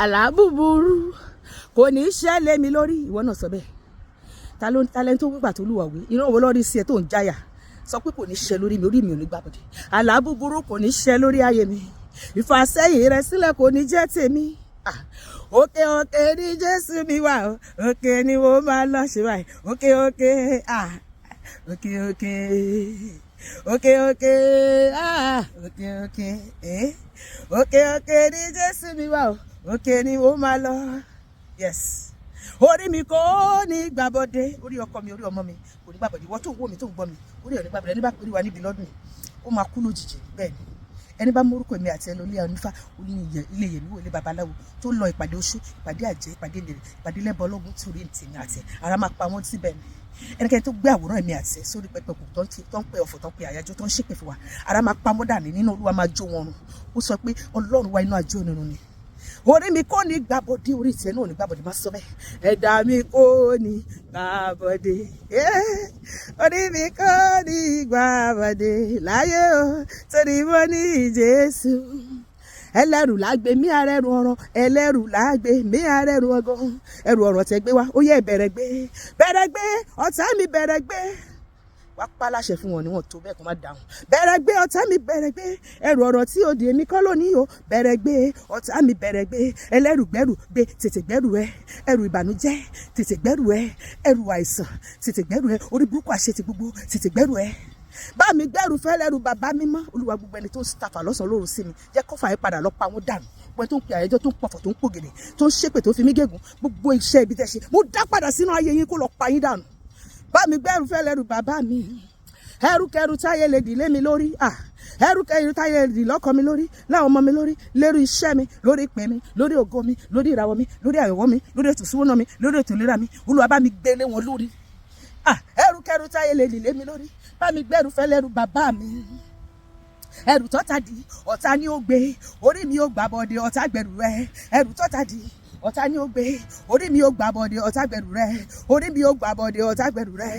Àlá búburú kò ní í ṣẹlẹ̀ mi lórí. Ìwọ náà sọ bẹ́ẹ̀. Ta ló ń talẹ́ tó wígbà tó lùwà wí? Ìran wo lórí sí ẹ tó ń jáyà? Sọ pé kò ní ṣẹ lórí mi, orí mi ò ní gbàbọ̀dé. Àlá búburú kò ní ṣẹ lórí ayé mi. Ìfàsẹ́yìn rẹ sílẹ̀ kò ní jẹ́ tèmi. Ah, òkè òkè ní Jésù mi wà o, òkè ni mo máa lọ ṣe báyìí. Òkè òkè, ah, òkè òkè, òkè òkè, ah, òkè òkè, eh, òkè òkè ní Jésù mi wà o, òkè ni mo máa lọ. Yes, orí mi kò ní gbàbọdé, orí ọkọ mi, orí ọmọ mi kò ní gbàbọdé. Ìwọ tó ń wò mí, tó ń gbọ́ mi, orí ẹ̀ ní gbàbọdé. Ẹni bá pè wá níbi lọ́dún yìí, ó máa kú lójijì. Bẹ́ẹ̀ ni, ẹni bá mórúkọ èmi àti ẹnu ilé onífá, ilé yẹmí wò, ilé babaláwo, tó lọ ìpàdé oṣù, ìpàdé àjẹ́, ìpàdé ìlèrè, ìpàdé lẹ́bọ ọlọ́gun, tí orí tèmi àti ẹ̀, ara máa pa wọ́n síbẹ̀ ni. Ẹnikẹ́ni tó gbé àwòrán èmi àti ẹ̀ sórí pẹpẹ kù, tó ń pè ọ̀fọ̀, tó ń pè àyájọ́, tó ń ṣépè fún wa, ara máa pa wọ́n dàní nínú. Olúwa máa jó wọn run. Ó sọ pé Ọlọ́run wa, iná àjò nínú ni. Orí mi kò ní gbàbọ̀dé, orí tiẹ̀ náà ò ní gbàbọ̀dé. Má sọ bẹ́ẹ̀. Ẹ̀dá mi kò ní gbàbọ̀dé, orí mi kò ní gbàbọ̀dé láyé o, torí mo ní Jésù. Ẹlẹ́rù lágbè mí, arẹ́rù ọ̀rọ̀. Ẹlẹ́rù lágbè mí, arẹ́rù ọgọ́. Ẹrù ọ̀rọ̀ tẹ gbé wá, ó yẹ, bẹ̀rẹ̀ gbé, bẹ̀rẹ̀ gbé, ọ̀tá mi, bẹ̀rẹ̀ gbé. Wá pa láṣẹ fún wọn ni wọn tó bẹ́ẹ̀ kó má dáhùn. Bẹ̀rẹ̀ gbé, ọ̀tá mi, bẹ̀rẹ̀ gbé. Ẹrù ọ̀rọ̀ tí ó di èmi kọ́ lónìí o. Bẹ̀rẹ̀ gbé, ọ̀tá mi, bẹ̀rẹ̀ gbé. Ẹlẹ́rù gbẹ́rù gbé, tètè gbẹ́rù ẹ. Ẹrù ìbànújẹ́, tètè gbẹ́rù ẹ. Ẹrù àìsàn, tètè gbẹ́rù ẹ. Orí burúkú, àṣetì gbogbo, tètè gbẹ́rù ẹ. Bá mi gbẹ́rù fẹ́lẹ́rù bàbá mímọ́. Olúwa, gbogbo ẹni tó ń tafà lọ́sàn-án lóru sí mi, jẹ́ kọ́fà yẹn padà lọ pa wọ́n dànù. Gbogbo ẹni tó ń pè àyájọ́, tó ń pọ̀fọ̀, tó ń pògèdè, tó ń ṣépè, tó fi mí gégùn, gbogbo iṣẹ́ ibi tẹ́ ṣe, mo dá padà sínú ayé yín kó lọ pa yín dànù. Bá mi gbẹ́rù fẹ́lẹ́rù bàbá mi. Ẹrùkẹrù táyé lè dì lé mi lórí, ah, ẹrùkẹrù táyé lè dì lọ́kọ mi lórí, láwọn ọmọ mi lórí, lórí iṣẹ́ mi, lórí ìpè mi, lórí ògo mi, lórí ìràwọ̀ mi, lórí àyẹ̀wò mi, lórí ètò ìṣúná mi, lórí ètò ìlera mi, Olúwa, bá mi gbélé wọn lórí. Ah, ẹrùkẹrù táyé lè dì lé mi lórí, bá mi gbẹ́rù fẹ́lẹ́rù bàbá mi. Ẹrù tọ́ta di, ọ̀tá ni ó gbé. Orí mi ó gbàbọ̀dé, ọ̀tá, gbẹ̀rù rẹ. Ẹrù tọ́ta di, ọ̀tá ni ó gbé. Orí mi ó gbàbọ̀dé, ọ̀tá, gbẹ̀rù rẹ. Orí mi ó gbàbọ̀dé, ọ̀tá, gbẹ̀rù rẹ.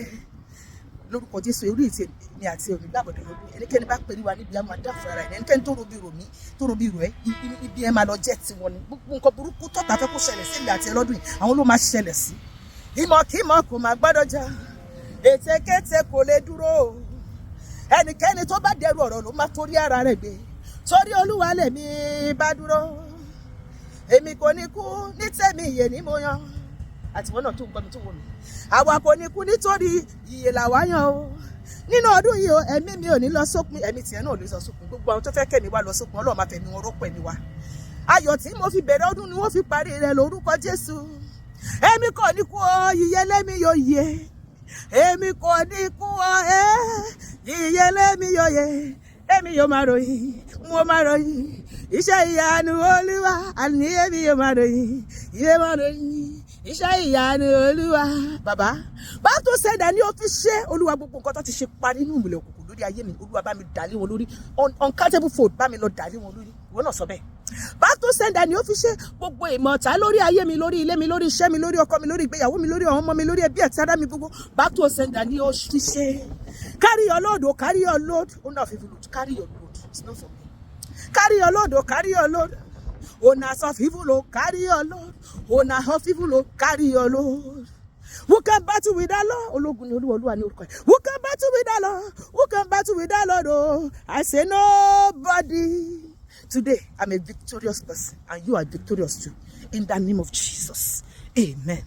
Lórúkọ Jésù, orí ìtì mi àti òní gbàbọ̀dé lọ́dún. Ẹnikẹ́ni bá pè ní wa níbi, àwọn adá fúnra rẹ̀. Ẹnikẹ́ni tó robi rò mí, tó robi rò ẹ́, ibi ẹ máa lọ jẹ́ tiwọn ni. Gbogbo nǹkan burúkú tọ́ta fẹ́ kó ṣẹlẹ̀ sí mi àti ẹ lọ́dún yìí, àwọn ló máa ṣẹlẹ̀ sí. Ìmọ̀kímọ̀ kò máa gbọ́dọ̀ jà, ètekéte kò lè dúró. Ẹnikẹ́ni tó bá dẹrù ọ̀rọ̀ ló máa torí ara rẹ̀ gbé. Torí Olúwa lèmi bá dúró, èmi kò ní kú. Ní tèmi, ìyè ni mo yan. Àtiwọ́n náà tó ń gbọ́ mi, tó wò mí, àwa kò ní kú nítorí ìyè làwa yàn o. Nínú ọdún yìí o, ẹ̀mí mi ò ní lọ sópin, ẹ̀mí tiẹ̀ náà ò ní lọ sópin. Gbogbo àwọn tó fẹ́ kẹ́mi wá lọ sópin, Ọlọ́run máa fẹ̀mí wọn rọ́pò ẹ̀mí wa. Ayọ̀ tí mo fi bẹ̀rẹ̀ ọdún ni wọ́n fi parí rẹ̀ lórúkọ Jésù. Èmi kò ní kú ọ, ìyè lẹ́mi yóò yẹ. Èmi kò ní kú ọ, ẹ́, ìyè lẹ́mi yóò yẹ. Èmi yóò máa ròyìn, mo máa ròyìn iṣẹ́ ìyanu Olúwa. Àní èmi yóò máa ròyìn, ìyè máa ròyìn iṣẹ́ ìyanu Olúwa. Bàbá, back to sender ni ó fi ṣe. Olúwa, gbogbo nǹkan tó ti ṣe parí nínú ìmùlẹ̀ òkùnkùn lórí ayé mi, Olúwa, bá mi dàlé wọn lórí. Uncountable fold, bá mi lọ dàlé wọn lórí. Ìwọ náà sọ bẹ́ẹ̀. Back to sender ni ó fi ṣe. Gbogbo ìmọ̀ta lórí ayé mi, lórí ilé mi, lórí iṣẹ́ mi, lórí ọkọ mi, lórí ìgbéyàwó mi, lórí àwọn ọmọ mi, lórí ẹbí àti ará mi gbogbo, back to sender ni ó fi ṣe. Carry your load o, carry your load. Owner of evil load, carry your load. It's not for me. Carry your load o, carry your load. Owners of evil o, carry your load. Owner of evil o, carry your load. Who can battle with the Lord? Ológun ni Olúwa, Olúwa ní orúkọ ẹ̀. Who can battle with the Lord? Who can battle with the Lord? Oh, I say nobody. Today, I'm a victorious person, and you are victorious too. In the name of Jesus. Amen.